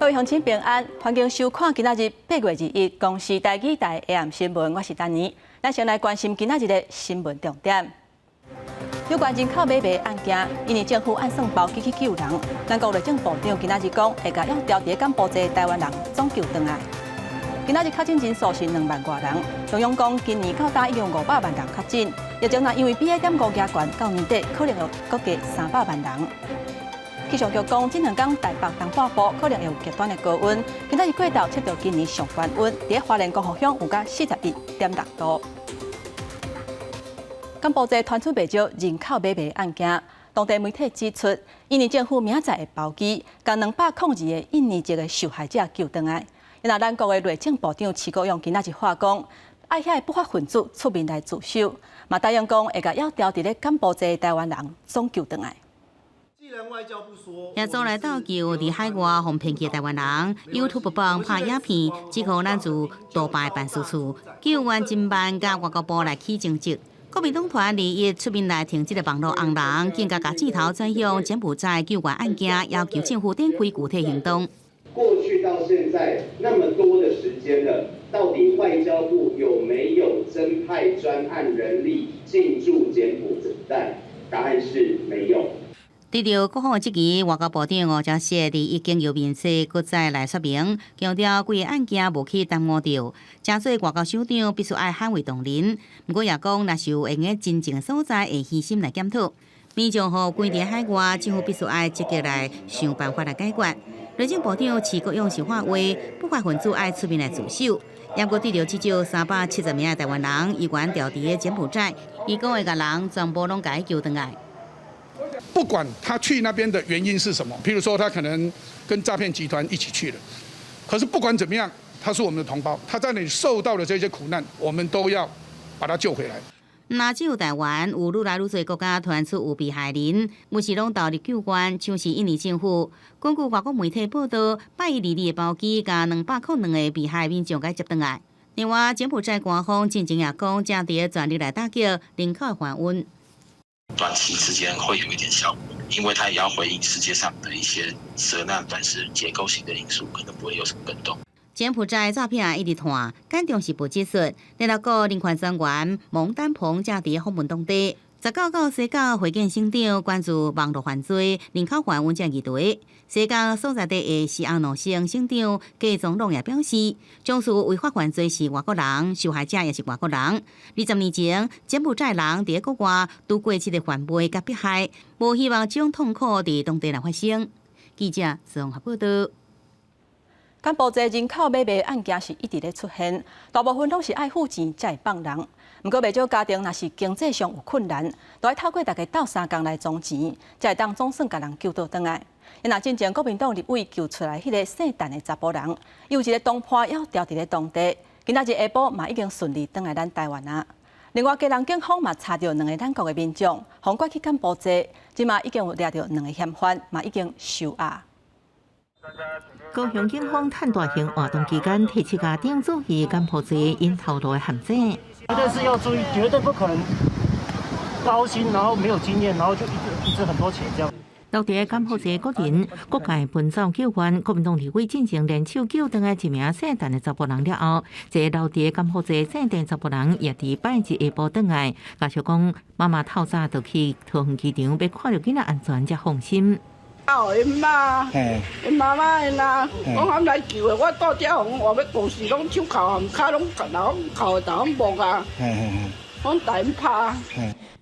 各位鄉親平安，歡迎收看今仔日8月21公視台語台 AM 新聞，我是丹妮。咱先來關心今仔日的新聞重點。有關人口買賣案件，印尼政府按算包機去救人，咱國內政部長今仔日講，會共猶牢佇柬埔寨台灣人總救轉來。今仔日確診人數是2萬外人，中央講今年到今已經有500萬人確診，疫情若因為 BA.5加懸，到年底可能會閣加300萬人。氣象局講，這兩工台北東半部可能會有極端的高溫，今仔日過晝測著今年上懸溫，佇花蓮光復鄉有到41.6度。柬埔寨傳出袂少人口買賣案件，當地媒體指出，印尼政府明仔載會包機，共202個印尼籍的受害者救轉來。若咱國的內政部長徐國勇今仔日話講，愛遐的不法分子出面來自首，嘛答應講會共猶牢佇咧柬埔寨的台灣人總救轉來。協助來鬥救佇海外予騙去的台灣人，YouTube 幫拍影片，指控咱駐杜拜辦事處救援偵辦佮外交部來起爭執。國民黨團21出面來挺這个網路紅人，更加共箭頭轉向柬埔寨救援案件，要求政府展開具體行動。過去到現在那麼多的時間了，到底外交部有沒有增派專案人力進駐柬埔寨？答案是沒有。對著各方的質疑，外交部長吳釗燮佇已經由面世，閣再來說明，強調規个案件無去耽誤著，誠做外交首長必須愛捍衛唐人。毋過也講，若是有閒个真正的所在，會虛心來檢討。民眾予關佇海外，政府必須愛積極來想辦法來解決。內政部長徐國勇是喊話，不法分子愛出面來自首。猶閣對著至少370名的台灣人，猶原牢佇柬埔寨，伊講會共人全部攏共伊救轉來。不管他去那邊的原因是什麼，譬如說他可能跟詐騙集團一起去了，可是不管怎麼樣，他是我們的同胞，他在那裡受到的這些苦難，我們都要把他救回來。毋若只有台灣，有愈來愈濟國家傳出有被害人，毋是攏投入救援，像是印尼政府。根據外國媒體報道，拜一二二的包機共202個被害民眾共接轉來。另外，柬埔寨官方進前也講，正佇全力來打擊人口販運。短期之間會有一點效果，因為他也要回應世界上的一些責難，但是結構性的因素可能不會有什麼變動。柬埔寨詐騙案一直傳，簡重是無指出，聯合國人權專員蒙丹鵬正佇訪問當地，19到西港會見省長，關注網路犯罪、人口販運這議題。西港所在地的西昂諾省省長葛宗龍也表示，從事違法犯罪是外國人，受害者也是外國人。20年前，柬埔寨人佇國外拄過這个販賣佮迫害，無希望這種痛苦佇當地來發生。記者綜合報道。柬埔寨人口買賣案件是一直咧出現，大部分攏是愛付錢才會放人。毋過袂少家庭若是經濟上有困難，都愛透過大家鬥相共來籌錢，才會當總算共人救倒轉來。若進前國民黨立委救出來彼个姓陳的查埔人，伊有一个同伴猶牢佇咧當地，今仔日下晡嘛已經順利轉來咱台灣啊。另外，基隆警方嘛查著兩个咱國的民眾，予拐去柬埔寨，這馬已經有掠著兩个嫌犯，嘛已經收押。高雄警方趁大型活動期間，提醒家長注意柬埔寨𪜶頭路的陷阱。絕對是要注意，絕對不可能高薪，然後沒有經驗，然後就一直一直很多錢這樣。到佇柬埔寨國人各界奔走救援，國民黨立委進前聯手救轉來一名姓陳的查埔人了後，這個留佇柬埔寨姓鄭查埔人也佇拜日下晡轉來。家屬講，媽媽透早就去桃園機場，欲看著囡仔安全才放心。哦，𪜶媽，𪜶媽媽𪜶啊，講喊來救的，我倒遮予話欲告死，攏手銬含跤攏攏銬頭攏木啊，講帶𪜶拍。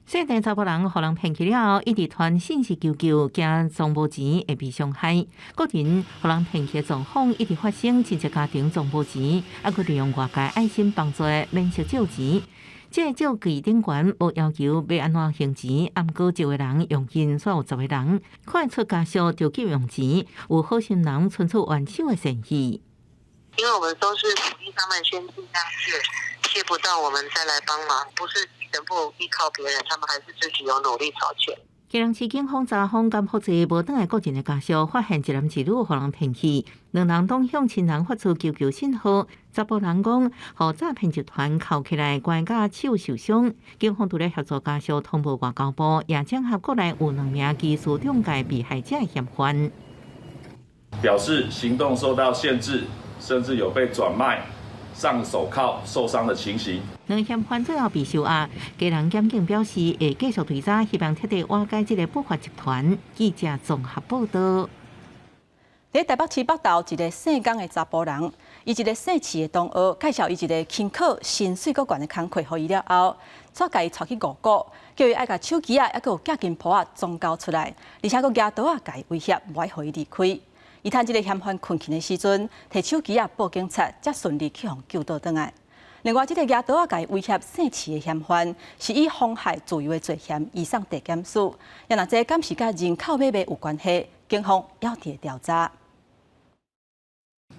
姓鄭查埔人予人騙去了後，一直傳信息求救，驚藏無錢會被傷害。個人予人騙去的狀況一直發生，真濟家庭藏無錢，猶閣利用外界愛心幫助免息借錢。這個借記頂懸無要求欲按怎還錢，毋過一個人用盡煞有十個人，看出家屬著急用錢，有好心人伸出援手的善意。因為我們都是鼓勵他們先盡量借，借不到我們再來幫忙，不是全部依靠別人，他們還是自己有努力籌錢。基隆市警方查訪柬埔寨無轉來國人的家屬，發現一男一女予人騙去，兩人攏向親人發出求救信號。查埔人講，予詐騙集團銬起來，關甲手受傷。警方除了協助家屬通報外交部，也整合國內有兩名技術中介被害者的嫌犯。表示行動受到限制，甚至有被轉賣、上手銬受傷的情形。兩嫌犯最後被收押，基隆檢警表示會繼續追查，希望徹底瓦解這個不法集團。記者綜合報道。佇台北市北投一个姓江的查埔人，伊一个姓池的同學介紹伊一个輕考薪水閣懸的工課予伊了後，煞共伊帶去五股，叫伊愛共手機仔，猶閣有寄金鋪仔總交出來，而且閣舉刀仔共伊威脅，無愛予伊離開。伊趁這个嫌犯睏去的時陣，提手機仔報警察，才順利去予救倒轉來。另外，這个舉刀仔共伊威脅姓池的嫌犯，是以妨害自由的罪嫌移送地檢署。也若這敢是佮人口買賣有關係，警方猶佇調查。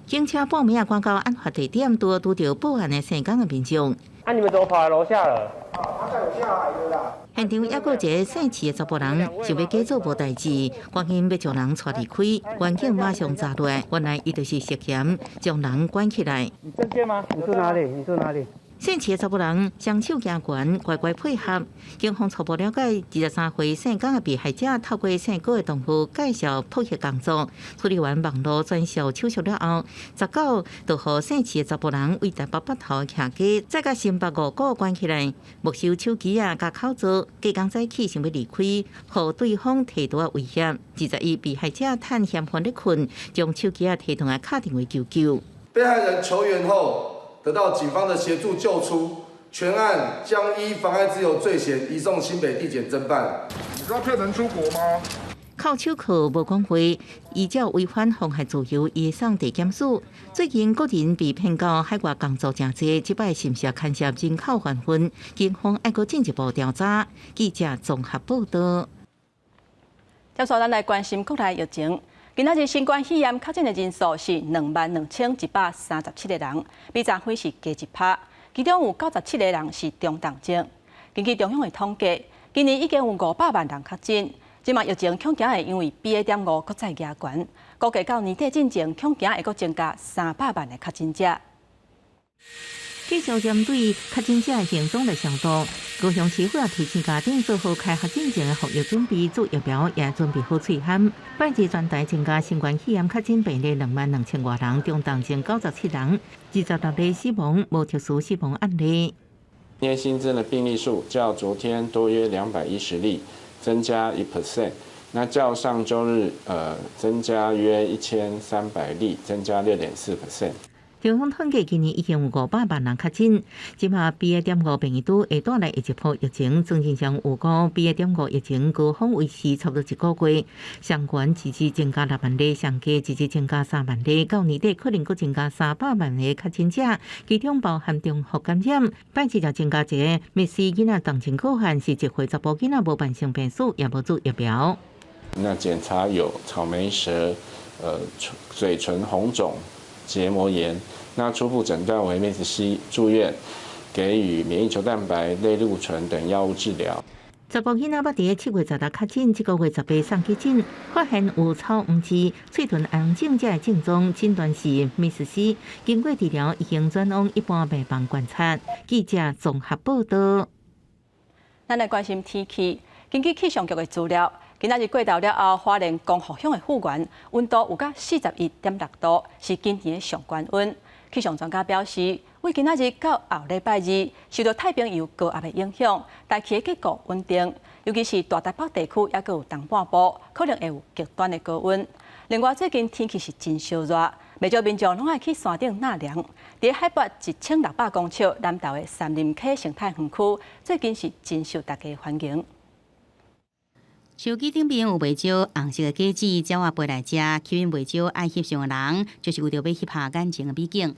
警車半暝仔趕到案發地點，拄拄著報案的姓江的民眾。啊！你們怎麼跑來樓下了？他在樓下來的啦。現場猶閣有一個姓池的查埔人，想欲假做無代誌，趕緊欲將人帶離開。員警馬上查落來，原來伊就是涉嫌將人關起來。你證件嗎？你住哪裡？你住哪裡？姓池的查埔人雙手舉懸，乖乖配合。警方初步了解，23歲姓江的被害者透過姓郭的同學介紹托協工作，處理完網路轉銷手續了後，19就予姓池的查埔人為台北北投徛家，再共新北五股關起來，沒收手機仔佮口罩。隔工早起想欲離開，予對方提刀仔威脅。21被害者趁嫌犯咧睏，將手機仔提轉來敲電話求救。被害人求援後，得到警方的協助救出，全案將依妨礙自由罪嫌移送新北地檢偵辦。你是要騙人出國嗎？銬手銬無講話，依照違反妨害自由移送地檢署。最近個人被騙到海外工作誠濟，這擺是毋是牽涉人口販運？警方愛閣進一步調查。記者綜合報道。接續咱來關心國內疫情。今仔日新冠肺炎確診的人數是22,137個人，比昨昏是加1%。其中有97個人是中重症。根據中央的統計，今年已經有500萬人確診。這馬疫情恐驚會因為 BA.5閣再加懸，估計到年底進前，恐驚會閣增加300萬的確診者。繼續針對確診者的行蹤來消毒。高雄市府也提醒家長做好開學進前的防疫準備，注疫苗也準備好喙餡。拜日全台增加新冠肺炎確診病例22,000外人，中重症97人，26例死亡，無特殊死亡案例。今天新增的病例數較昨天多約210例，增加1%。那較上週日，增加約1300例，增加6.4%。中央統計，今年已經有500萬人確診。這馬 BA.5變異株會帶來一波疫情，最近上有講 BA.5疫情高峰維持差不多一個月，上懸一日增加6萬例，上低一日增加3萬例，到年底可能閣增加300萬個確診者，其中包含重複感染。拜日就增加一個 MIS-C 囡仔重症個案，是一歲查埔囡仔無慢性病史，也無注疫苗。那檢查有草莓舌、嘴唇紅腫、結膜炎。那初步診斷為 MIS-C，住院，給予免疫球蛋白、類固醇等藥物治療。查埔囡仔捌佇7月16確診，這個月18送急診，發現有草黃痣、喙唇紅腫這个症狀，診斷是 MIS-C。經過治療，已經轉往一般病房觀察。記者綜合報道。咱來關心天氣，根據氣象局的資料，今仔日過晝了後，花蓮光復鄉的富源溫度有到41.6度，是今年的上懸溫。氣象專家表示，為今仔日到後禮拜二，受到太平洋高壓的影響，大氣的結構穩定，尤其是大台北地區，猶閣有東半部，可能會有極端的高溫。另外，最近天氣是真燒熱，袂少民眾攏愛去山頂納涼。佇海拔1600公尺南投的杉林溪生態園區，最近是真受大家歡迎。手機頂面有袂少紅色的果子，鳥仔飛來食，吸引袂少愛翕相的人，就是為著欲翕下眼前的美景。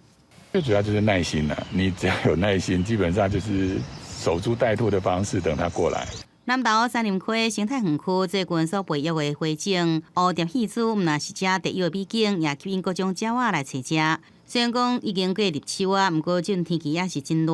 最主要就是耐心啦，你只要有耐心，基本上就是守株待兔的方式等它過來。南投杉林溪生態園區最近所培育的花種蝴蝶戲珠，毋但是遮特有的美景，也吸引各種鳥仔來揣食。雖然講已經過入秋啊，毋過這陣天氣也是真熱。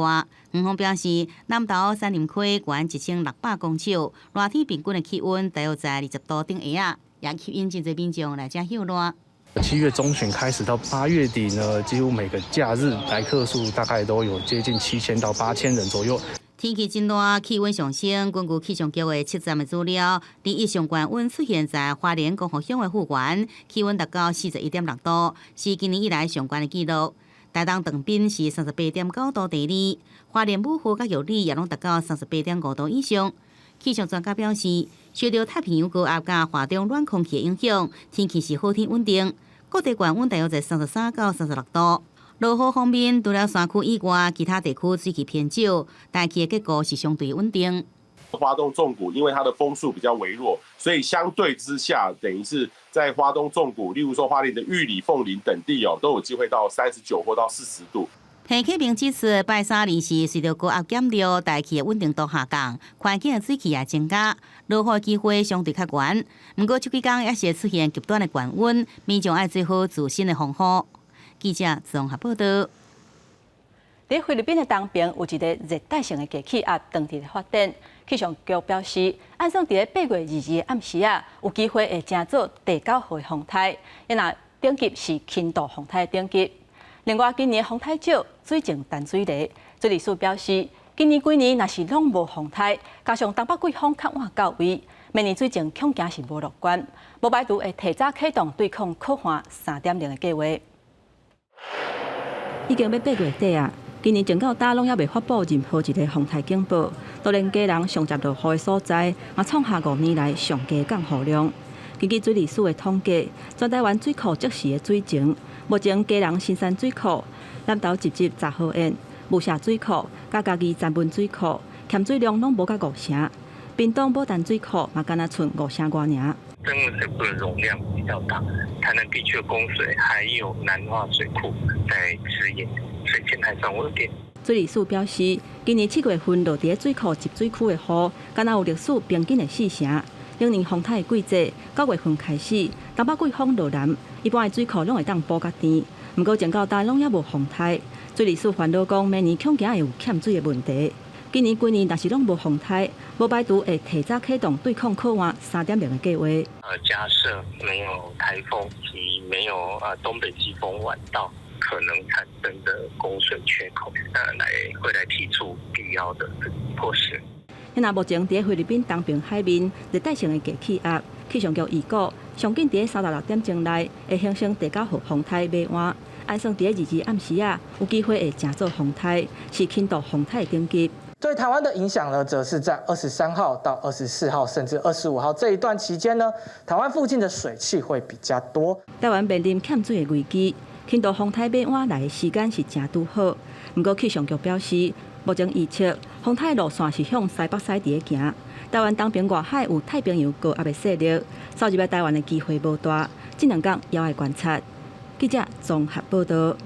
園方表示，南投杉林溪懸1600公尺，熱天平均的氣溫大約在20度頂下，也吸引真濟民眾來遮歇熱。 7月中旬開始到8月底呢，幾乎每個假日來客數大概都有接近7000到8000人左右。天氣真熱，氣溫上升。根據氣象局的測站的資料，二一上懸溫出現在花蓮光復鄉的富源，氣溫達到41.6度，是今年以來上懸的紀錄。台東長濱是38.9度第二，花蓮武湖佮玉里也攏達到38.5度以上。氣象專家表示，受著太平洋高壓佮華中暖空氣的影響，天氣是好天穩定，各地懸溫大約在33到36度。落雨方面，除了山區以外，其他地區水汽偏少，大氣的結構是相對穩定。花東縱谷因為它的風速比較微弱，所以相對之下，等於是在花東縱谷，例如說花蓮的玉里、鳳林等地哦，都有機會到39或到40度。彭啟明指出，拜三、二四隨著高壓減弱，大氣的穩定度下降，環境的水汽也增加，落雨機會相對較懸。毋過這幾工也是會出現極端的懸溫，民眾愛做好自身的防護。記者綜合報道。佇菲律賓的東邊有一个熱帶性的低氣壓長佇咧發展，氣象局表示，按算佇咧8月22的暗時啊，有機會會成做第九號的風颱，因若等級是輕度風颱的等級。另外，今年風颱少，水情淡水泥，水利署表示，今年規年若是攏無風颱，加上東北季風較晚到位，明年水情恐驚是無樂觀，無排除會提早啟動對抗洘旱3.0的計劃。已經欲8月底啊，今年前到今攏猶未發布任何一個風颱警報，都連基隆上捷落雨的所在，也創下5年來上低降雨量。根據水利署的統計，全台灣水庫即時的水情，目前基隆新山水庫、南投集集雜河堰、霧社水庫、佮嘉義三文水庫，欠水量攏無到5成。屏東牡丹水庫嘛，干焦賰5成外爾。曾文水庫的容量比較大，台南地區的供水還有南化水庫在指引，水情還算穩定。水利署表示，今年7月份落佇水庫集水區的雨，敢若有歷史平均的4成。兩年風颱的季節，9月份開始，東北季風落南，一般的水庫攏會當補較甜。毋過，前到今攏猶無風颱，水利署煩惱講，明年恐驚會有欠水的問題。今年規年若是攏無風颱，無排除會提早啟動對抗洘旱3.0的計劃。假設沒有颱風及沒有東北季風晚到，可能產生的供水缺口，來會來提出必要的措施。那目前佇菲律賓東邊海面熱帶性的低氣壓，氣象局預估，上緊佇36點鐘內會形成第9號風颱馬灣，按算佇22暗時啊，有機會會成做風颱，是輕度風颱等級。對台灣的影響呢，則是在23號到24號，甚至25號這一段期間呢，台灣附近的水汽會比較多。台灣面臨欠水的危機，輕度風颱馬灣來的時間是誠拄好。毋過氣象局表示，目前預測風颱路線是向西北西佇咧行。台灣東邊外海有太平洋高壓的勢力，掃入來台灣的機會無大。這兩工猶愛觀察。記者綜合報道。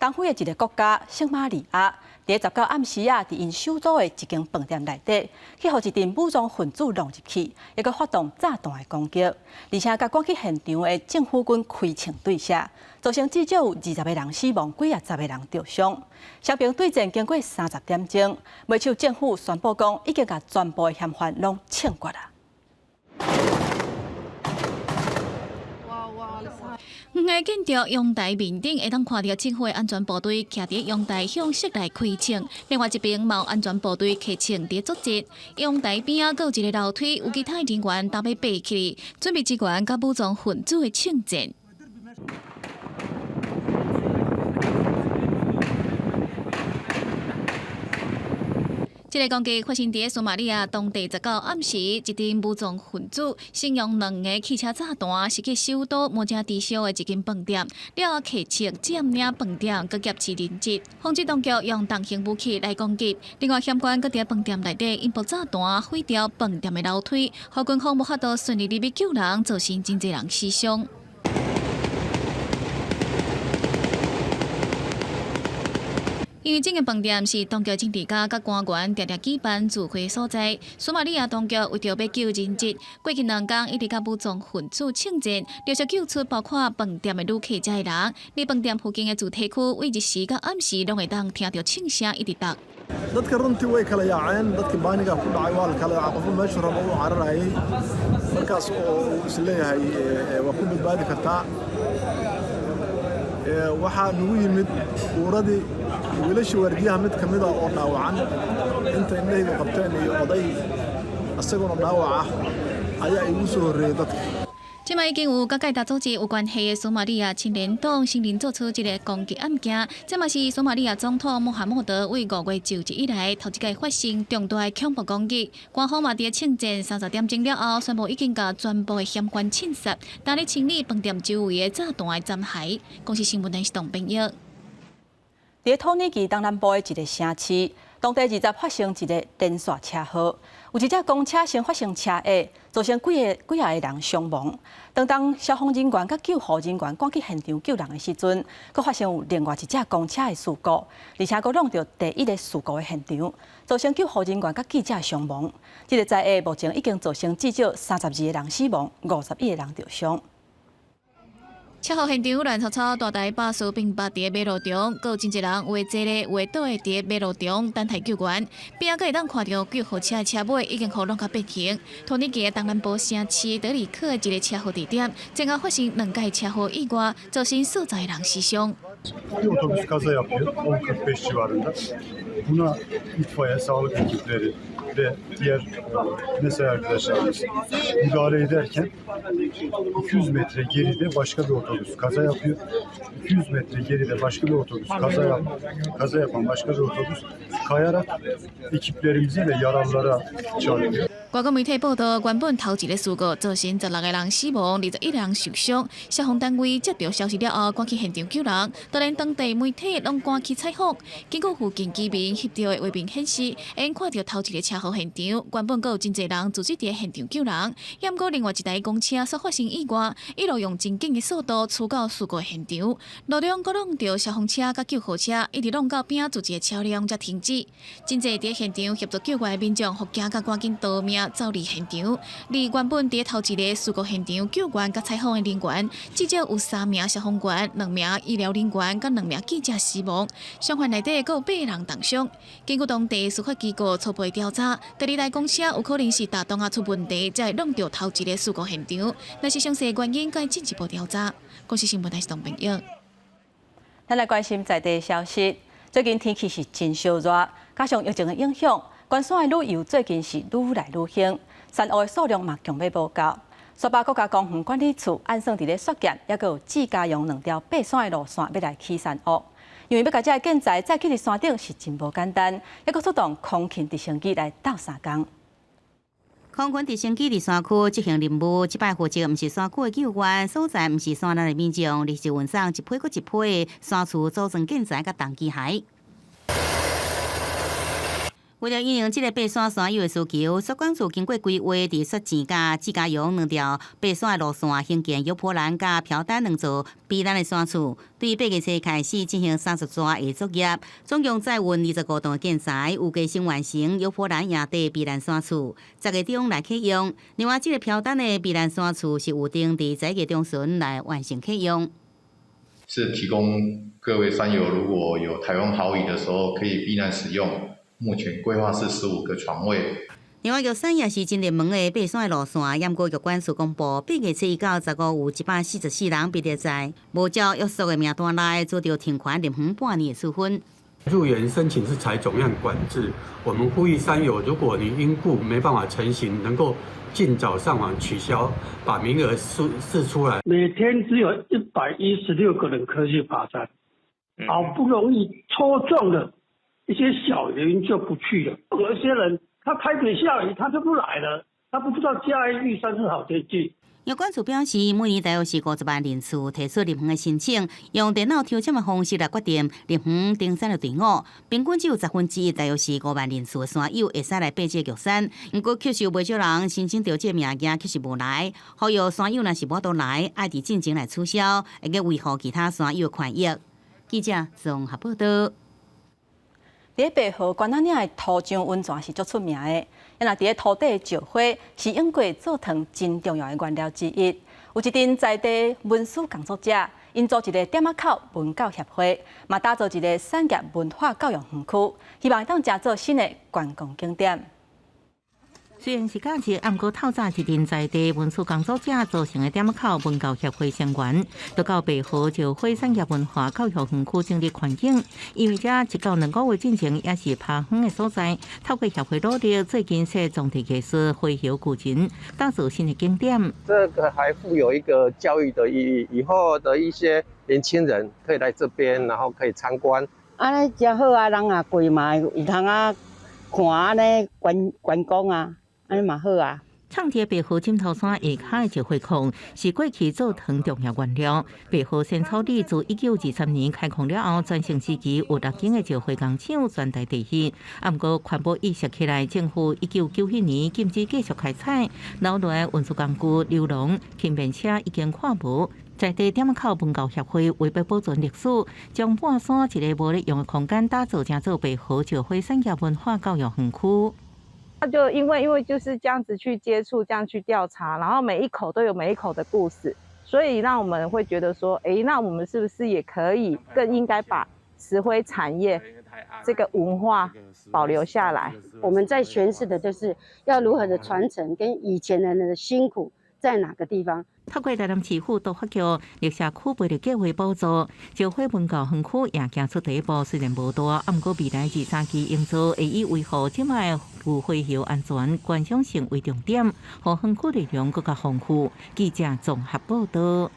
東非的一个國家聖馬利亞，佇19暗時啊，佇𪜶首都的一間飯店內底，去予一陣武裝分子弄入去，抑閣發動炸彈的攻擊，而且共趕去現場的政府軍開槍對射，造成至少有20个人死亡，幾仔十个人著傷。雙邊對戰經過30點鐘，袂手政府宣布講，已經共全部的嫌犯攏槍決啦。遠的建築陽台面頂會當看著政府的安全部隊徛佇陽台向室內開槍，另外一邊嘛有安全部隊開槍佇作戰。陽台邊仔閣有一个樓梯，有其他人員擔欲爬起去，準備支援佮武裝分子的槍戰。這个攻擊發生佇索馬利亞當地19暗時，一陣武裝分子使用兩个汽車炸彈，襲擊首都摩加迪修的一間飯店，了後開槍佔領飯店，閣挾持人質。防止當局用重型武器來攻擊。另外，嫌犯閣佇飯店內底引爆炸彈，毀掉飯店的樓梯，予軍方無法度順利入去救人，造成真濟人死傷。因為這个飯店是當局政治家佮官員常常舉辦聚會所在，索馬利亞當局為著欲救人質，過去兩工一直佮武裝分子槍戰，陸續救出包括飯店的旅客遮的人。佇飯店附近的住宅區，對日時佮暗時攏會當聽著槍聲一直觸。 Dadka runtii way kala yaaceen dadkii baaniga ku dhacay waa la kala yaacay qofba meeshuu rabo u cararayay markaas oo uu is leeyahay waa ku badbaadi kartaa. Waxaa nagu yimid uuradii wiilashii waardiyaha mid ka mid ah oo dhaawacan inta indhahaydu qabteen iyo oday isaguna dhaawac ah ayaa igu soo horreeyey dadka. 這擺已經有佮蓋達組織有關係的索馬里亞青年黨承認做出這个攻擊案件，這嘛是索馬里亞總統穆罕默德為5月就職以來頭一擺發生重大的恐怖攻擊。官方嘛佇清晨30點鐘了後，宣布已經共全部的嫌犯槍殺，當咧清理飯店周圍的炸彈的殘骸。公視新聞電視董編譯。佇土耳其東南部的一个城市，當地二十發生一个連續車禍，有一隻公車先發生車禍，造成幾仔个人傷亡。當消防人員佮救護人員趕去現場救人的時陣，閣發生有另外一隻公車的事故，而且閣挵著第一个事故的現場，造成救護人員佮記者傷亡。這个災禍目前已經造成至少32个人死亡，51个人著傷。車禍現場亂糟糟，大台巴士並排佇馬路中，閣有真濟人有的坐咧，有的倒佇馬路中等待救援。邊仔閣會當看著救護車的車尾已經予挵甲變形。土耳其東南部城市德里克的一个車禍地點，前後發生兩擺車禍意外，造成數十个人死傷。 Bir otobüs kaza yapıyor 10.45 civarında. Buna itfaiye, sağlık ekipleri ve diğer mesai arkadaşlarımız müdahale ederken 200 metre geride başka bir otobüs kaza yapıyor. 200 metre geride başka bir otobüs kaza yapan başka bir otobüs kayarak ekiplerimize ve yaralılara çarpıyor. 外國媒體報道，原本頭一个事故造成16个人死亡，21人受傷。消防單位接到消息了後，趕去現場救人。當然，當地媒體攏趕去採訪。根據附近居民翕著的畫面顯示，𪜶看著頭一个車禍現場，原本閣有真濟人聚集佇現場救人。毋過另外一台公車煞發生意外，一路用真緊的速度駛到事故現場，路中閣挵著消防車佮救護車，一直挵到邊仔住一个車輛才停止。真濟佇現場協助救援的民眾，予驚甲趕緊逃命走離現場。而原本佇頭一个事故現場救援佮採訪的人員，至少有三名消防員、兩名醫療人員佮兩名記者死亡。傷患內底閣有八个人重傷。根據當地司法機構初步調查，第二台公車有可能是踏檔仔出問題，才會挵著頭一个事故現場。若是詳細原因，閣進一步調查。公視新聞台是董編譯。咱來關心在地消息。最近天氣是真燒熱，加上疫情的影響，關山的旅遊最近是愈來愈興，山屋的數量嘛強欲無夠。沙巴國家公園管理處按算佇咧雪劍，抑閣有志嘉用兩條爬山的路線欲來起山屋。因為欲共這个建材載去佇山頂是真無簡單，抑閣出動空勤直升機來鬥相共。空軍直升機佇山區執行任務，這擺負責毋是山區的救援，所在毋是山難的民眾，而是運送一批閣一批的山厝組裝建材佮重機械。為著因應這个爬山山友的需求，雪管處經過規劃，佇雪簷佮志嘉陽兩條爬山的路線，興建油坡蘭佮飄丹兩座避難的山厝。對8月初開始進行30座的作業，總共載運25噸的建材，預計先完成油坡蘭營地避難山厝，10月中來啟用。另外，這个飄丹的避難山厝是預定佇11月中旬來完成啟用。是提供各位山友，如果有颱風豪雨的時候，可以避難使用。目前規劃是15個床位。另外，玉山也是真熱門的爬山的路線，毋過玉管處公布，8月初一到15有144人被列在無照約束的名單內，遭著停權入園半年的處分。入園申請是採總量管制，我們呼籲山友，如果你因故沒辦法成行，能夠盡早上網取消，把名額釋出來。每天只有116個人可以去爬山，好不容易抽中了一些小原因就不去了。有一些人，他台北下雨，他就不來了，他不知道嘉義玉山是好天氣。藥管處表示，每年大約是50萬人次提出入園的申請，用電腦抽籤的方式來決定入園登山的隊伍。平均只有1/10，大約是5萬人次的山友會使來爬這个玉山。毋過，確實有袂少人申請著這个名額，卻是無來。呼籲山友若是無法度來，愛佇進前來取消，會閣維護其他山友的權益。記者綜合報道。佇白河關仔嶺的土漿溫泉是足出名的，啊，若佇咧塗底的石灰是用過做糖真重要的原料之一。有一陣在地文史工作者，𪜶組一个店仔口文教協會，嘛打造一个產業文化教育園區，希望會當成做新的觀光景點。雖然是假日，毋過透早一陣在地文史工作者組成的點仔口文教協會成員，都到白河石灰產業文化教育園區整理環境。因為這一到兩個月進前也是拋荒的所在，透過協會努力，最近設當地藝術恢復古琴，打造新的景點。這個還附有一個教育的意義，以後的一些年輕人可以來這邊，然後可以參觀。按呢誠好啊，人也過嘛有通啊看按呢觀觀光啊。按呢嘛好啊！藏佇白河枕頭山下跤的石灰礦是過去做糖重要原料。白河仙草里自1923年開礦了後，全盛時期有六間的石灰工廠，全台第一。啊，毋過環保意識起來，政府1997年禁止繼續開採，留落來運輸工具、溜廊、輕便車已經看無。在地點仔口文教協會為欲保存歷史，將半山一个無咧用的空間打造成做白河石灰產業文化教育園區。他就因為就是這樣子去接觸，這樣去調查，然後每一口都有每一口的故事，所以讓我們會覺得說，哎，那我們是不是也可以更應該把石灰產業這個文化保留下來？我們在詮釋的就是要如何的傳承，跟以前人的辛苦在哪個地方。透過台南市府都發局綠社區撥的計劃補助，石灰文教園區也行出第一步。雖然無大，啊，毋過未來二三期營造會以維護這擺有火候安全、觀賞性為重點，予園區內容閣較豐富。記者綜合報道。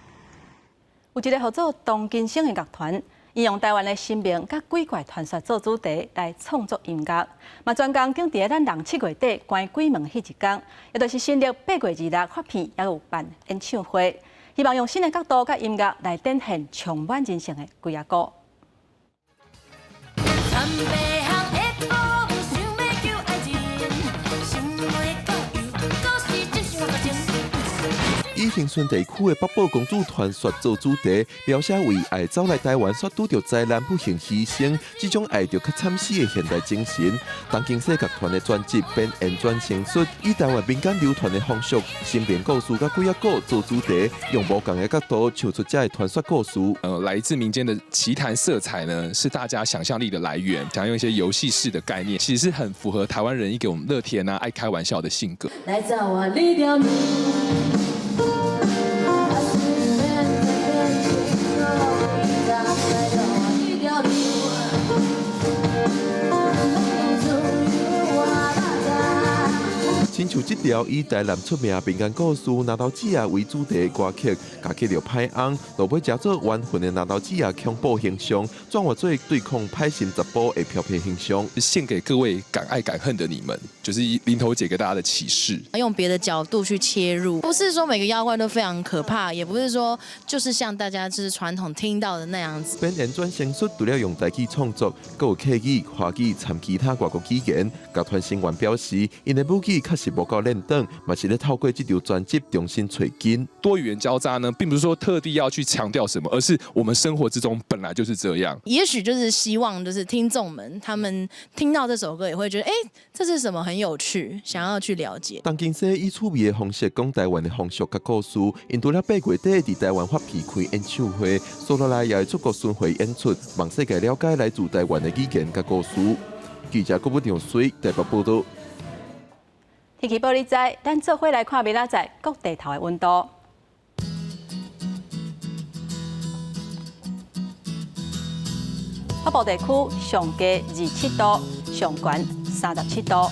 有一個號做唐金星的樂團，𪜶用台灣的神明佮鬼怪傳說做主題來創作音樂，嘛專工揀佇咱人7月底關鬼門彼一工，也就是新曆8月26發片，也有辦演唱會，希望用新的角度佮音樂來展現充滿人性的鬼仔故。以恆春地區的北寶公主傳說做主題，描寫為愛走來台灣，煞拄著災難不幸犧牲，這種愛著較慘死的現代精神。東京西樂團的專輯編演轉成術，以台灣民間流傳的風俗、神明故事佮鬼仔故做主題，用無仝的角度唱出這个傳說故事。來自民間的奇談色彩呢，是大家想象力的來源。想用一些遊戲式的概念，其實是很符合台灣人一個我們樂天啊、愛開玩笑的性格。來找我你著親像這條以台南出名民間故事《拿刀子仔》為主題的歌曲，嫁給著歹翁，落尾成做冤魂的拿刀子仔恐怖形象，轉化做對抗歹心查埔的飄飄形象，獻給各位敢愛敢恨的你們，就是林頭姐給大家的啟示。用別的角度去切入，不是說每個妖怪都非常可怕，也不是說就是像大家就是傳統聽到的那樣子。編演轉成術除了用台語創作，閣有客語、華語摻其他外國語言。樂團成員表示，𪜶的母語確實無夠練轉，嘛是咧透過這張專輯重新揣根。多語言交雜呢，並不是說特地要去強調什麼，而是我們生活之中本來就是這樣。也許就是希望，就是聽眾們他們聽到這首歌也會覺得，這是什麼很有趣，想要去了解。東京西以趣味的方式講台灣的風俗佮故事，𪜶除了8月底佇台灣發片開演唱會，紲落來也會出國巡迴演出，望世界了解來自台灣的語言佮故事。記者郭文長水台北報道。天氣報你知，咱做伙來看明仔載各地頭的溫度。北部地區上低27度，上懸37度。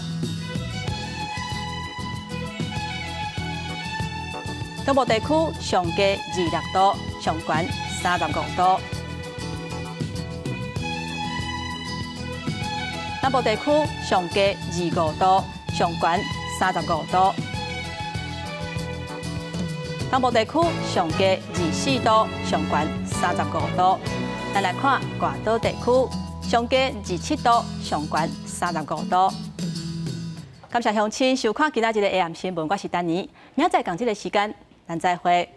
中部地區上低26度，上懸35度。南部地區上低25度，上懸35度。東部地區上低24度，上懸35度。咱來看外島地區，上低27度，上懸35度。感謝鄉親收看今仔日的 AM 新聞，我是丹妮，明仔載仝這个時間，咱再會。